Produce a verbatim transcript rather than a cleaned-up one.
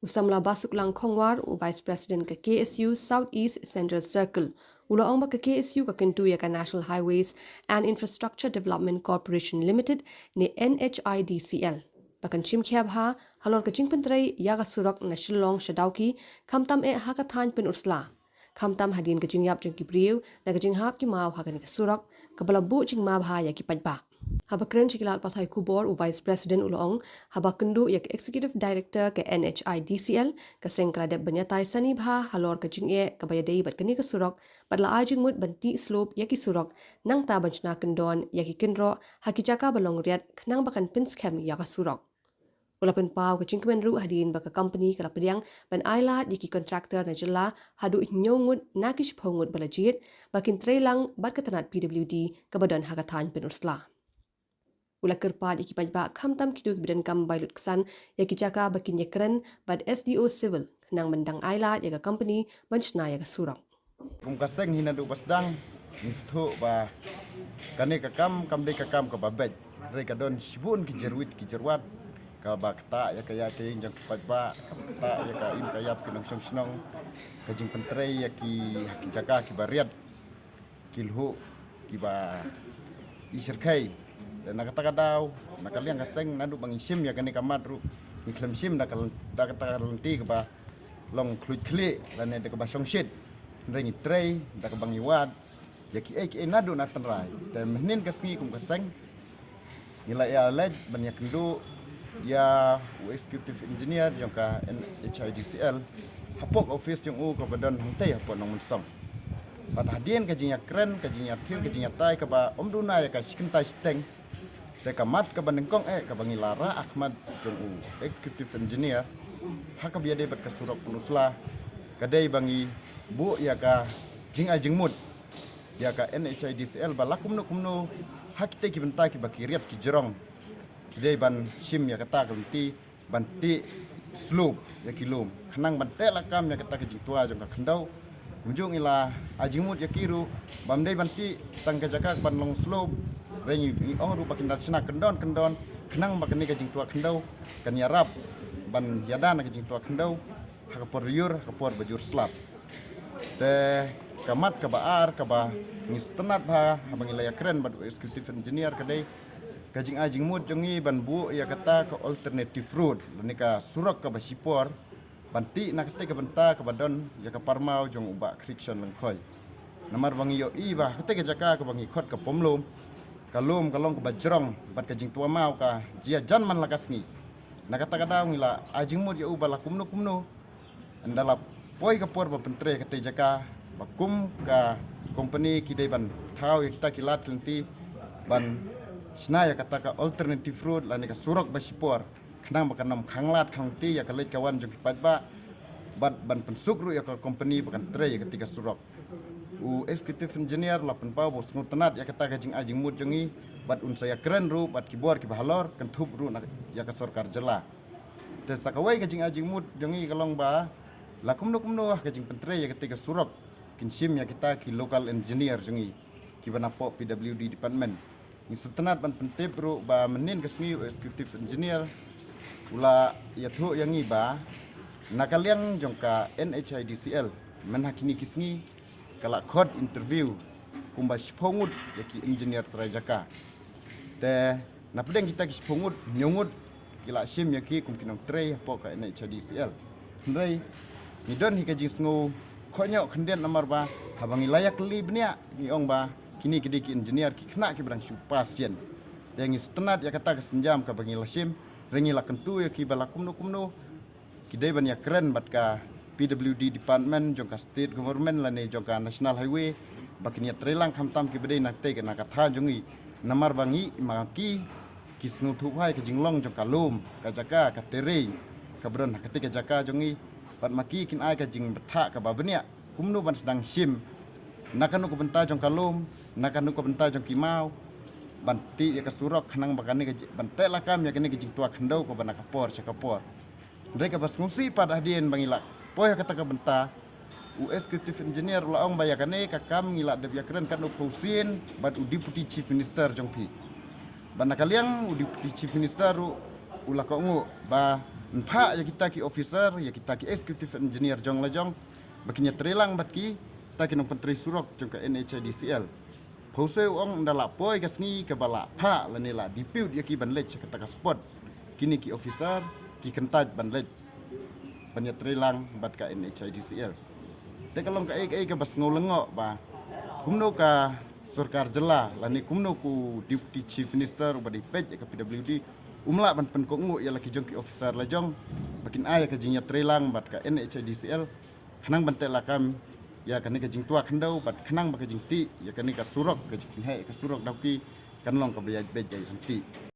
Samla Basuklang Khongwar, u Vice President ka K S U South East Central Circle, u la ong ba ka K S U ka kyntu ïa ka National Highways and Infrastructure Development Corporation Limited ne N H I D C L ba kan shim khia bha halor ka jingpyntrei ïa ka surok na Shillong sha Dawki, khamtam eh ha ka thaiñ Pynursla, khamtam hadien ka jingïap jong ki briew na ka jinghap ki maw ha kane ka surok kaba la buh jingma bha ïa ki paidbah. Haba kren sha ki lad pathai khubor, u Vice President u la ong, haba kynduh ïa ka Executive Director ka N H I D C L, ka seng ka la dep ban ïatai sani bha halor ka jingeh kaba ïadei bad kane ka surok, bad la ai jingmut ban tih slope ïa ki surok, nangta ban shna kyndon ïa ki kynroh ha ki jaka ba long riat khnang ba kan pynskhem ïa ka surok. U la pynpaw ka jingkmen ruh hadien ba ka company ka la pdiang ban ai lad ïa ki contractor na jylla haduh hynñiew ngut na ki shiphew ngut ba la jied ba kin trei lang bad ka tnat P W D kaba don ha ka thaiñ Pynursla. U la kyrpad ïa ki paidbah, khamtam kito kiba donkam bai lut ksan, ïa ki jaka ba kin ïakren bad S D O Civil khnang ban dang ai lad ïa ka company ban shna ïa ka surok. Kum ka seng hi naduh ba sdang, ngi sngewthuh ba kane ka kam kam dei ka kam kaba beit. Hynrei ka don shibun ki jyrwit ki jyrwat kaba ktah ïa ka ïa ka ïing jong ki paidbah, kaba ktah ïa ka im ka ïap ki nongshong shnong, ka jingpyntrei ïa ki, ki jaka kiba riat, ki lhuh, kiba i shyrkhei. Te na kata ka daw, na ka liang ka seng, naduh ba ngi shim ïa kane ka mat ruh, ngi khlem shim da ka, da kata ka lynti kaba long khluit khlieh lane da kaba shongshit. Hynrei ngi trei da kaba ngi wad ïa kiei kiei naduh na tynrai. Te mynhynnin ka sngi kum ka seng, ngi la ïa leit ban ïakynduh ïa u Executive Engineer jong ka N H I D C L hapoh ka office jong u kaba don hangtei hapoh Nongmynsong. Bad hadien ka jingïakren, ka jingïathir, ka jingïatai kaba ym duna ïa ka shi kynta shiteng, te ka mat kaba nyngkong eh kaba ngi la rah ha khmat jong u Executive Engineer ha kaba ïadei bad ka surok Pynursla, ka dei ba ngi buh ïa ka jingai jingmut ïa ka N H I D C L ba la kumno kumno ha kitei ki bynta kiba ki riat ki jrong, ki dei ban shim ïa kata ka lynti ban tih slope ïa ki lum khnang ban teh lakam ïa kata ka jingtwa jong ka khyndew. Kumjuh ngi la ai jingmut ïa ki ruh ba ym dei ban tih tang ka jaka ban long slope, hynrei ngi ong ruh ba kin da shna kyndon kyndon khnang ba kane ka jingtwa khyndew kan ïarap ban ïada na ka jingtwa khyndew ha ka por riur, ha ka por ba jur slap. Te ka mat kaba ar kaba ngi sngewtynnat bha haba ngi la ïakren bad u Executive Engineer ka dei ka jingai jingmut jong ngi ban buh ïa kata ka alternative route lane ka surok kaba shipor ban tih na katei ka bynta kaba don ïa ka parmaw jong u Bah Khrickson Lyngkhoi. Namar ba ngi ïohi ba katei ka jaka kaba ngi khot ka Pom Lum, ka lum ka long kaba jrong bad ka jingtwa maw ka jia jan man la ka sngi. Na kata ka daw ngi la ai jingmut ïa u ba la kumno kumno ynda la poi ka por ba pyntrei katei jaka, ba kum ka company ki dei ban thaw ïa kita ki lad ki lynti ban shna ïa kata ka alternative route lane ka surok ba shipor khnang ba kan ym khanglad khanglynti ïa ka leit ka wan jong ki paidbah, bad ban pynsuk ruh ïa ka company ba kan trei ïa katei ka surok. U Executive Engineer la pynpaw ba u sngewtynnat ïa kata ka jingai jingmut jong ngi bad un sa ïakren ruh bad ki bor kiba halor, kynthup ruh na ïa ka sorkar jylla. Te sa kawei ka jingai jingmut jong ngi ka long ba la kumno kumno ha ka jingpyntrei ïa katei ka surok kin shim ïa kita ki local engineer jong ngi kiba napoh P W D department. Ngi sngewtynnat ban pyntip ruh ba mynhynnin ka sngi u Executive Engineer u la ïathuh ïa ngi ba na ka liang jong ka N H I D C L mynha kine ki sngi ka la khot interview kumba shiphew ngut ïa ki engineer trai jaka. Te na pdeng kita ki shiphew ngut, hynñiew ngut ki la shim ïa ki kum ki nongtrei hapoh ka N H I D C L. Hynrei ngi don hi ka jingsngew khohñioh khyndiat namar ba haba ngi la ïakylli bniah ngi ong ba kine ki dei ki engineer ki khynnah kiba dang shu pass sien. Te ngi sngewtynnat ïa kata ka sienjam kaba ngi la shim, hynrei ngi la kyntu ïa ki ba la kumno kumno ki dei ban ïakren bad ka P W D department jong ka state government lane jong ka National Highway ba kin ïatreilang khamtam kiba dei na katei ka, na ka thaiñ jong ngi. Namar ba ngi ma ki ki sngewthuh bha ïa ka jinglong jong ka lum, ka jaka, ka terrain kaba don ha katei ka jaka jong ngi. Bad ma ki kin ai ka jingbthah kaba bniah kumno ban sdang shim, na kano ka bynta jong ka lum, na kano ka bynta jong ki maw, ban tih ïa ka surok khnang ba kane ka ji-, ban teh lakam ïa kane ka jingtwa khyndew kaba na ka por sha ka por. Hynrei kaba sngewsih pat hadien ba ngi la poi ha kata ka bynta, u executive engineer u la ong ba ïa kane ka kam ngi la dep ïakren katno phew sien bad u deputy chief minister jong phi. Bad na ka liang u deputy chief minister ruh u la kohnguh ba Nphah ïa kita ki officer, ïa kita ki executive engineer jong la jong ba kin ïatreilang bad kita ki nongpyntresurok jong ka NHIDCL. Phewse u ong nda la poi ka sngi kaba la phah lane la dispute ïa ki ban leit sha kata ka spot. Kine ki officer ki kyntait ban leit ban ïatreilang bad ka NHIDCL. Te ka long kaei kaei kaba sngew lyngngoh ba kumno ka sorkar jylla lane kumno u Deputy Chief Minister uba dei peit ïa ka PWD um lah ban pynkohnguh ïa la ki jong ki officer la jong ba kin ai ïa ka jingïatreilang bad ka NHIDCL khnang ban teh lakam ïa kane ka jingtwa khyndew bad khnang ba ka jingtih ïa kane ka surok, ka jingkynheh ka surok Dawki kan long kaba ïaid beit ïaid ryntih.